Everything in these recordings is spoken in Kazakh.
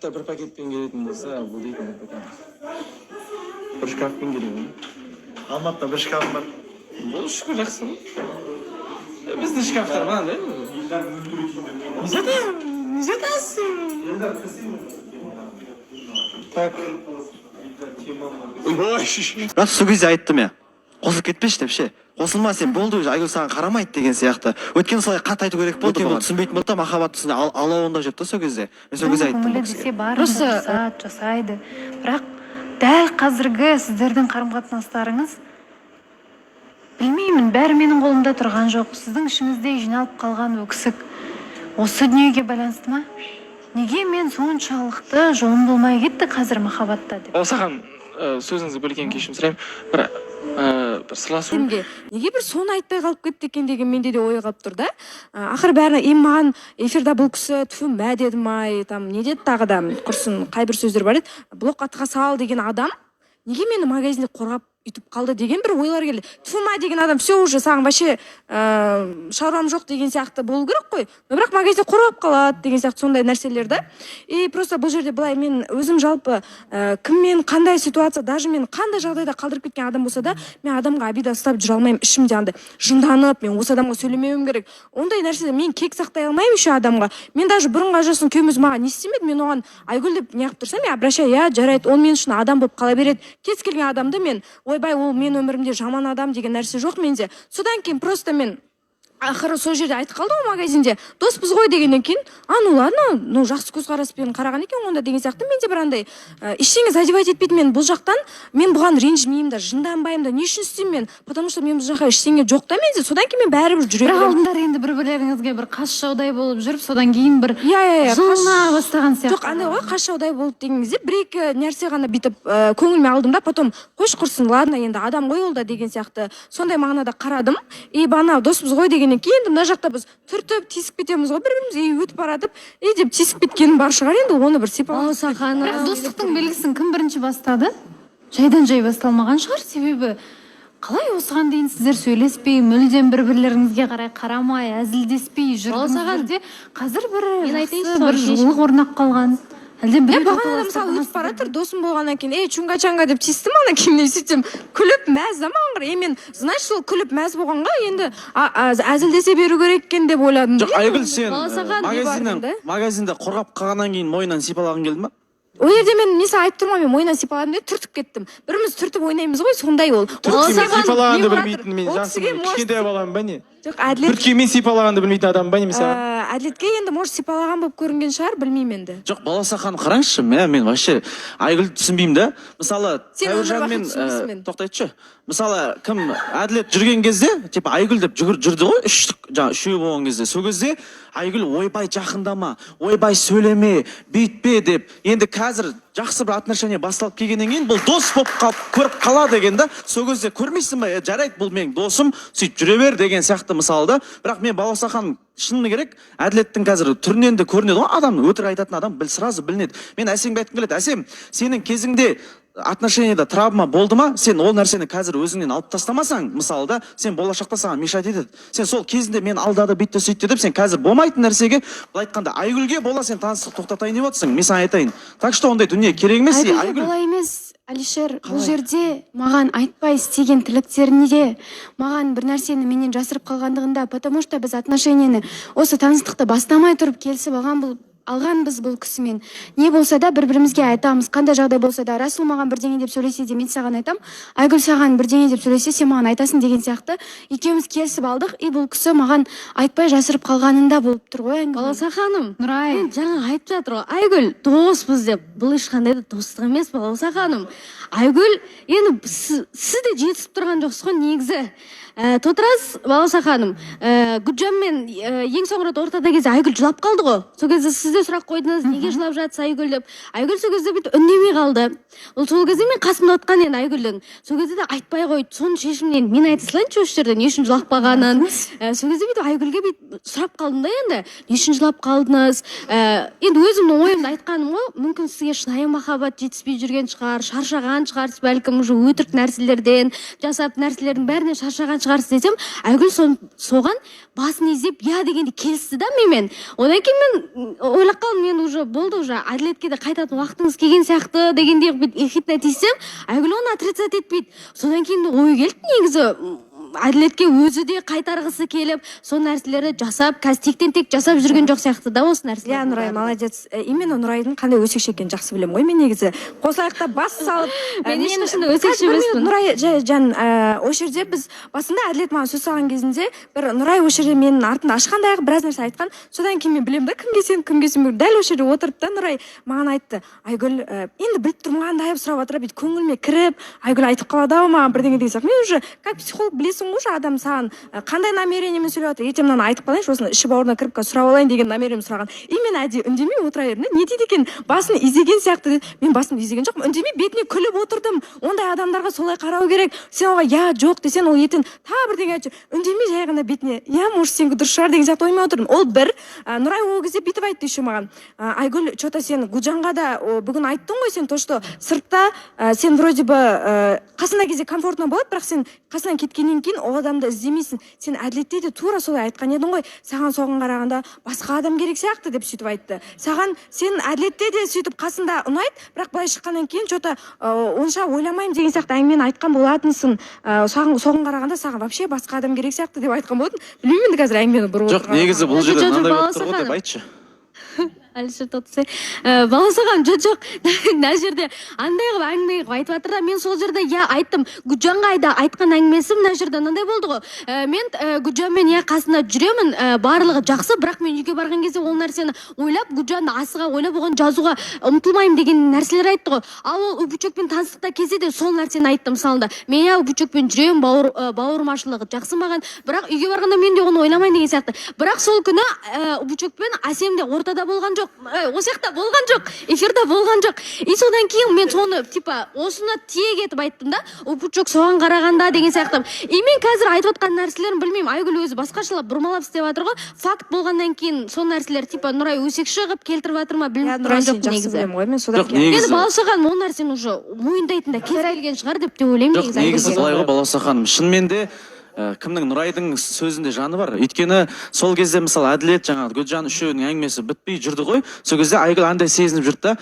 Алматыда бір пакетпен келетін болса, бұл дейтін бір шкафпен келемін. Алматыда бір шкафым бар. Бұл, шүкір, жақсы ғой. Біздің шкафтар мынандай. Не жатасың? Так. Ой. Бірақ сол кезде айттым, иә, қосылып кетпеші деп ше, қосылма сен, болды уже, Айгүл саған қарамайды деген сияқты. Өйткені солай қатты айту керек болды. Өйткені бұл түсінбейтін болды да, махаббат түсіне алауында жүрді да сол кезде. Мен сол кезде айттым Көңілі бұл кісіге. десе, барын Просто, тырысады, жасайды. Бірақ дәл қазіргі сіздердің қарым қатынастарыңыз, білмеймін, бәрі менің қолымда тұрған жоқ. Сіздің ішіңізде жиналып қалған өксік осы дүниеге байланысты ма? Неге мен соншалықты жолым болмай кетті қазір махаббатта деп? Ол саған сөзіңізді бөлген, кешірім сұраймын. Бір бір сырласу. Кімге неге бір соны айтпай қалып кетті екен деген менде де ой қалып тұр да. Ақыры бәрі енді маған эфирда бұл кісі тфу мә дедім ай, там не деді тағы да, құрсын, қай бір сөздер бар еді, блокқа тыға сал деген адам неге мені магазинде қорғап үйтіп қалды деген бір ойлар келді. Тфу мә деген адам, все, уже саған вообще шаруам жоқ деген сияқты болу керек қой, но бірақ магазинде қорғап қалады деген сияқты сондай нәрселер да. И просто бұл жерде былай, мен өзім жалпы кіммен қандай ситуация, даже мен қандай жағдайда қалдырып кеткен адам болса да, мен адамға обида ұстап жүре алмаймын. Ішімде андай жынданып, мен осы адамға сөйлемеуім керек, ондай нәрсе, мен кек сақтай алмаймын еще адамға. Мен даже бұрынғы ажырасқан күйеуіміз маған не істемеді, мен оған Айгүл деп неғып тұрсам, я обращаю, иә, жарайды, ол мен үшін адам болып қала береді. Кез келген адамды мен ойбай, ол мен өмірімде жаман адам деген нәрсе жоқ менде. Содан кейін просто мен ақыры сол жерде айтып қалды ғой, магазинде доспыз ғой дегеннен кейін, а, ну ладно, ну жақсы көзқараспен қараған екен онда деген сияқты. Менде бір андай ештеңе задевать етпейді. Мен бұл жақтан, мен бұған ренжімеймін да, жынданбаймын да. Не үшін істеймін мен? Потому что мен бұл жаққа ештеңе жоқ та менде. Содан кейін мен бәрібір жүре Бірақ беремін. алдындары енді бір бірлеріңізге бір қас жаудай болып жүріп, содан кейін бір Иә, жылына бастаған сияқты. Жоқ, андай ғой, қас жаудай болды деген кезде бір екі нәрсе ғана бүйтіп көңіліме алдым да, потом қойшы, құрсын, ладно, енді адам ғой ол да деген сияқты, сондай мағынада қарадым. И бағана доспыз ғой дегеннен кейін енді мына жақта біз түртіп тиісіп кетеміз ғой бір бірімізге и өтіп баратып и деп тиісіп кеткенім бар шығар енді, оны бір сипалап. Балауса ханым. Бірақ достықтың белгісін кім бірінші бастады? Жайдан жай басталмаған шығар, себебі қалай осыған дейін сіздер сөйлеспей, мүлдем бір бірлеріңізге қарай қарамай, әзілдеспей жүрдіңіздер де, қазір бір Мен айтайыншы, жақсы бір соны. жылулық орнап қалған, әлде Иә, біреу бағана да, мысалы, өтіп бара жатыр, досым болғаннан кейін, ей, чунга чанга деп тиістім ана киіміне. Сөйтсем, күліп мәз да маған қарай. Е, мен, знаешь, сол күліп мәз болғанға енді әзілдесе беру керек екен деп ойладым да. Жоқ, Айгүл, сен Балауса ханым, магазиннен бардым да. магазинде қорғап қалғаннан кейін мойнынан сипалағың келді ма? Ол жерде мен несі айтып тұрмын ғой, мен мойнынан сипаладым деп түртіп кеттім. Біріміз түртіп ойнаймыз ғой, сондай ол. Балауса ханым, Сипалағанды не бар? білмейтін мен Ол жасым кісіге, может, кішкентай баламын ба, не? Жоқ, Әділет. Түрткенмен сипалағанды білмейтін адаммын ба, не мен саған? Әділетке енді, может, сипалаған болып көрінген шығар, білмеймін енді. Жоқ, Балауса ханым, қараңызшы, мен вообще Айгүлді түсінбеймін да. Мысалы, Сен өмір бақи Тәуіржанмен түсінбейсің мені. Тоқтайтшы. Мысалы, кім, Әділет жүрген кезде, типа Айгүл деп жүгір жүрді ғой, үштік, жаңағы үшеуі болған кезде. Сол кезде Айгүл ойбай, жақындама, ойбай, сөйлеме, бүйтпе деп. Енді қазір жақсы бір отношение басталып келгеннен кейін бұл дос болып қалып көріп қалады екен да. Сол кезде көрмейсің ба, е, жарайды, бұл менің досым, сөйтіп жүре бер деген сияқты мысалы да. Бірақ мен, Балауса ханым, шыны керек, Әділеттің қазір түрінен де көрінеді ғой, адам өтірік айтатын адам біл, сразу білінеді. Мен Әсемге айтқым келеді: Әсем, сенің кезіңде отношенияда травма болды ма? Сен ол нәрсені қазір өзіңнен алып тастамасаң, мысалы да, сен болашақта саған мешать етеді. Сен сол кезінде мен алдады, бүйтті, сөйтті деп, сен қазір болмайтын нәрсеге, былай айтқанда, Айгүлге бола сен таныстық тоқтатайын деп отырсың. Мен саған айтайын, так что ондай дүние керек емес. И Айгүлге Айгүл олай емес, Алишер. Бұл Қалай? жерде маған айтпай істеген тірліктерінде, маған бір нәрсені менен жасырып қалғандығында, потому что біз отношениені, осы таныстықты бастамай тұрып келісіп алған бұл алғанбыз бұл кісімен. Не болса да, бір бірімізге айтамыз, қандай жағдай болса да. Расул маған бірдеңе деп сөйлесе де, мен саған айтам, Айгүл саған бірдеңе деп сөйлесе, сен маған айтасың деген сияқты екеуміз келісіп алдық. И бұл кісі маған айтпай жасырып қалғанында болып тұр ғой әңгіме. Балауса ханым. Нұрай. Енді жаңа айтып жатыр ғой Айгүл доспыз деп. Бұл ешқандай да достық емес, Балауса ханым. Айгүл, енді сіз де жетісіп тұрған жоқсыз ғой негізі. Тот раз, Балауса ханым, Гүлжанмен ең соңғы рет ортада кезде Айгүл жылап қалды ғой. Сол кезде сіз де сұрақ қойдыңыз, неге жылап жатсыз, Айгүл, деп. Айгүл сол кезде бүйтіп үндемей қалды. Ол сол кезде мен қасымда отқан енді Айгүлдің. Сол кезде де айтпай қойды. Соның шешімін енді мен айта салайыншы осы жерде, не үшін жылап қалғанын. Сол кезде бүйтіп Айгүлге бүйтіп сұрап қалдым да енді, не үшін жылап қалдыңыз? Енді өзімнің ойымды айтқаным ғой. Мүмкін, сізге шынайы махаббат жетіспей жүрген шығар, шаршаған шығарсыз, бәлкім, уже өтірік нәрселерден, жасап нәрселердің бәрінен шаршаған шығарсыз десем, Айгүл соған басын изеп, иә дегенде келісті да менімен. Одан кейін мен Ойлап қалдым мен, уже болды, уже Әділетке де қайтатын уақытыңыз келген сияқты дегендей қылып, бүйтіп ехидно тиіссем, Айгүл оны отрицать етпейді. Содан кейін ой келді: негізі Әділетке өзі де қайтарғысы келіп, сол нәрселерді жасап, қазір тектен тек жасап жүрген жоқ сияқты да осы нәрселердің Иә, Нұрай барлығы. молодец. Именно Нұрайдың қандай өсекші екенін жақсы білемін ғой мен негізі. Қосылайық та бас салып. Мен ешқашан да өсекші Қазір бір минут, емеспін. Нұрай, жай, жан, осы жерде біз басында Әділет маған сөз салған кезінде бір Нұрай осы жерде менің артымда ашқандай қылып біраз нәрсе айтқан. Содан кейін мен білемін да, кімге сеніп, кімге сенбеу. Дәл осы жерде отырып та Нұрай маған айтты: «Айгүл, енді біліп тұрмын, қандай», — сұрап жатыр, бүйтіп көңіліме кіріп, «Айгүл айтып қалады ау маған бірдеңе» деген сияқты. Мен уже как психолог, білесің ғой, уже адам саған қандай намерениемен сөйлеп жатыр. «Ертең мынаны айтып қалайыншы, осыны іші бауырына кіріп, қазір сұрап алайын» деген намерениемен сұраған. И мен әдейі үндемей отыра бердім да, не дейді екен, басын изеген сияқты деді. Мен басымды изеген жоқпын, үндемей бетіне күліп отырдым. Ондай адамдарға солай қарау керек. Сен оған «я», «жоқ» десең, ол ертең тағы бірдеңе айтып жүр. Үндемей, жай ғана бетіне «иә, может, сенікі дұрыс шығар» деген сияқты оймен отырдым. Ол бір. Нұрай ол кезде бүйтіп айтты еще маған: «Айгүл, че то сен Гүлжанға да бүгін айттың ғой сен то, что сыртта сен вроде бы қасында кезде комфортно болады, бірақ сен қасынан кеткеннен кейін ол адамды іздемейсің. Сен Әділетте де тура солай айтқан едің ғой, саған соған қарағанда басқа адам керек сияқты», — деп сөйтіп айтты. «Саған сен Әділетте де сөйтіп қасында ұнайды, бірақ былай шыққаннан кейін че то онша ойламаймын деген сияқты әңгімені айтқан болатынсың. Соған қарағанда саған вообще басқа адам керек сияқты», — деп айтқан болатын. Білмеймін енді, қазір әңгімені бұрып Жоқ, отырған. негізі бұл Жоқ, жерде жоқ, мынандай болып Балауса тұр ғой деп ханым. айтшы. Әлішер, тоқтаса, Балауса ханым, жоқ, жоқ, мына жерде андай қылып әңгіме қылып айтып жатыр да. Мен сол жерде, иә, айттым. Гүлжанға да айтқан әңгімесі мына жерде мынандай болды ғой: мен Гүлжанмен, иә, қасында жүремін, барлығы жақсы, бірақ мен үйге барған кезде ол нәрсені ойлап, Гүлжанды асыға ойлап, оған жазуға ұмтылмаймын деген нәрселер айтты ғой. Ал ол Үбүчөкпен таныстықта кезде де сол нәрсені айтты. Мысалы да, мен, иә, Үбүчөкпен жүремін, бауырмашылығы жақсы маған, бірақ үйге барғанда мен де оны ойламаймын деген сияқты. Бірақ сол күні Үбүчөкпен Әсем де ортада болған жоқ, осы жақта болған жоқ, эфирде болған жоқ. И содан кейін мен соны типа осыны тиек етіп айттым да, Үбүчөк соған қарағанда деген сияқты. И мен қазір айтып отқан нәрселерін білмеймін, Айгүл өзі басқашалап, бұрмалап істеп жатыр ғой. Факт болғаннан кейін сол нәрселер типа Нұрай өсекші қылып келтіріп жатыр ма, Иә, білмей Нұрай, тұрған сені жоқпын жақсы негізі. білемін ғой мен содан Жоқ, кейін. негізі Енді Балауса ханым ол нәрсені уже мойындайтын да кез келген шығар деп те ойлаймын Жоқ, негізі негізі Айгүлге. былай ғой, Балауса ханым, шынымен де кімнің, Нұрайдың сөзінде жаны бар. Өйткені сол кезде, мысалы, Әділет, жаңағы Гүлжан, үшеуінің әңгімесі бітпей жүрді ғой. Сол кезде Айгүл андай сезініп жүрді да: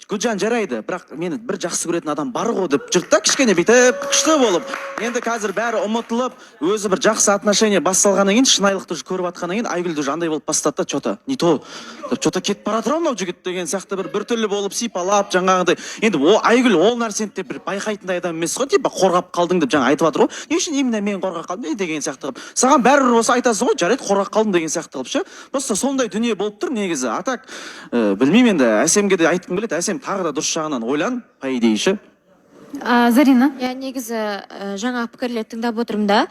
«Гүлжан жарайды, бірақ мені бір жақсы көретін адам бар ғой», — деп жүрді да, кішкене бүйтіп күшті болып. Енді қазір бәрі ұмытылып, өзі бір жақсы отношение басталғаннан кейін, шынайылықты уже көріп жатқаннан кейін, Айгүл де уже андай болып бастады да, че то не то деп, че то кетіп бара жатыр ау мынау жігіт деген сияқты, бір біртүрлі болып сипалап жаңағыдай. Енді о Айгүл ол нәрсені де бір байқайтындай адам емес қой. Типа «қорғап қалдың» деп жаңа айтып жатыр ғой, не үшін именно мен қорғап қалдым деген сияқты қылып. Саған бәрібір болса, айтасың ғой, «жарайды, қорғап қалдым» деген сияқты қылып ше. Просто сондай дүние болып тұр негізі. А так білмеймін енді, Әсемге де айтқым келеді: Әсем, тағы да дұрыс жағынан ойлан, по идее ше. Зарина. Иә, негізі жаңағы пікірлерді тыңдап отырмын да,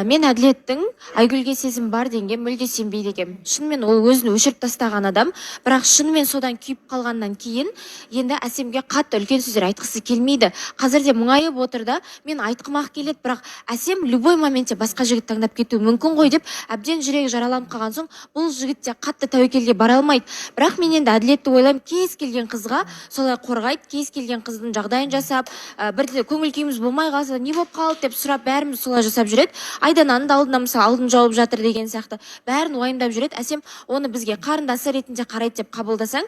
мен Әділеттің Айгүлге сезім бар дегенге мүлде сенбейді екенмін. Шынымен ол өзін өшіріп тастаған адам, бірақ шынымен содан күйіп қалғаннан кейін енді Әсемге қатты үлкен сөздер айтқысы келмейді. Қазір де мұңайып отыр да, мен айтқым ақ келеді, бірақ Әсем любой моментте басқа жігіт таңдап кетуі мүмкін ғой деп әбден жүрегі жараланып қалған соң, бұл жігіт те қатты тәуекелге бара алмайды. Бірақ мен енді Әділетті ойлаймын, кез келген қызға солай қорғайды, кез келген қыздың жағдайын жасап, бірде көңіл күйіміз болмай қалса, не болып қалды деп сұрап, бәріміз солай жасап жүреді. Айдананың да алдына, мысалы, алдын жауып жатыр деген сияқты, бәрін уайымдап жүреді. Әсем оны бізге қарындасы ретінде қарайды деп қабылдасаң,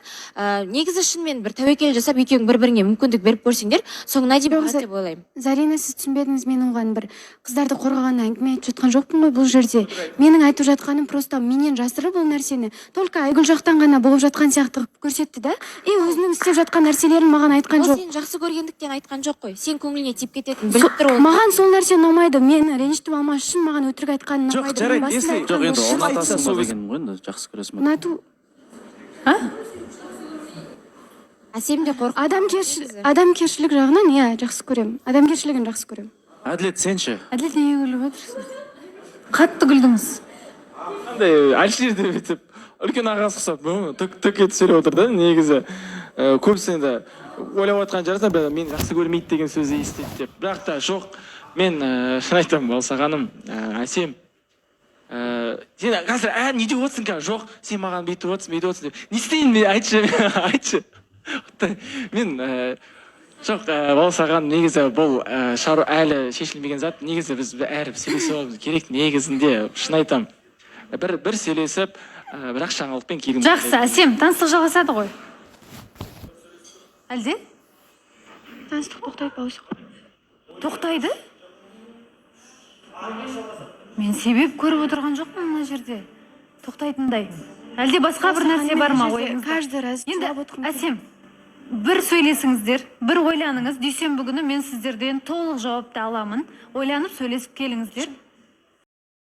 негізі шынымен бір тәуекел жасап, екеуің бір біріңе мүмкіндік беріп көрсеңдер, соңына дейін Жоқ, барады деп ойлаймын. Зарина, сіз түсінбедіңіз. Мен оған бір қыздарды қорғаған әңгіме айтып жатқан жоқпын ғой бұл жерде. Менің айтып жатқаным, просто менен жасырып, ол нәрсені только Айгүл жақтан ғана болып жатқан сияқты қылып көрсетті да, и өзінің істеп жатқан нәрселерін маған айтқан Ол жоқ. сені жақсы көргендіктен айтқан жоқ қой, сен көңіліңе тиіп кететінін біліп тұр ол. Маған сол нәрсе ұнамайды. Мені ренжітіп алмас үшін маған өтірік айтқаны Жоқ, ұнамайды. жарайды, Мен басында если- айтқан Жоқ, енді жоқпын. ұнатасың Сол ба кезде- дегенім ғой енді, жақсы көресің ба? Ұнату. Әсем де қорқып Адамгершілік жағынан, иә, жақсы көремін, адамгершілігін жақсы көремін. Әділет, сен ше? Әділет, неге күліп отырсың? Қатты күлдіңіз. Андай Әлішер деп өйтіп үлкен ағасы ұқсап түк түк етіп сөйлеп отыр да. Негізі көбісі енді ойлап отқан шығарсың, мені жақсы көрмейді деген сөзді естиді деп, бірақ та жоқ. Мен шын айтамын, Балса ханым, Әсем, сен қазір не деп отырсың қазір? Жоқ, сен маған бүйтіп отырсың, бүйтіп отырсың деп не істейін мен, айтшы, айтшы. Құдай, мен жоқ, Балса ханым, негізі бұл шаруа әлі шешілмеген зат. Негізі біз бәрі сөйлесіп алуымыз керек негізінде, шын айтамын, бір бір сөйлесіп. Бірақ жаңалықпен келгім. Жақсы, Әсем, таныстық жалғасады ғой әлде? Таныстық тоқтайды, Балауса. Тоқтайды. Мен себеп көріп отырған жоқпын мына жерде тоқтайтындай. Әлде басқа бір нәрсе бар ма ойыңызда? Каждый раз Енді, жылап отырғым келеді. Әсем, бір сөйлесіңіздер, бір ойланыңыз. Дүйсенбі күні мен сіздерден толық жауапты аламын. Ойланып, сөйлесіп келіңіздер.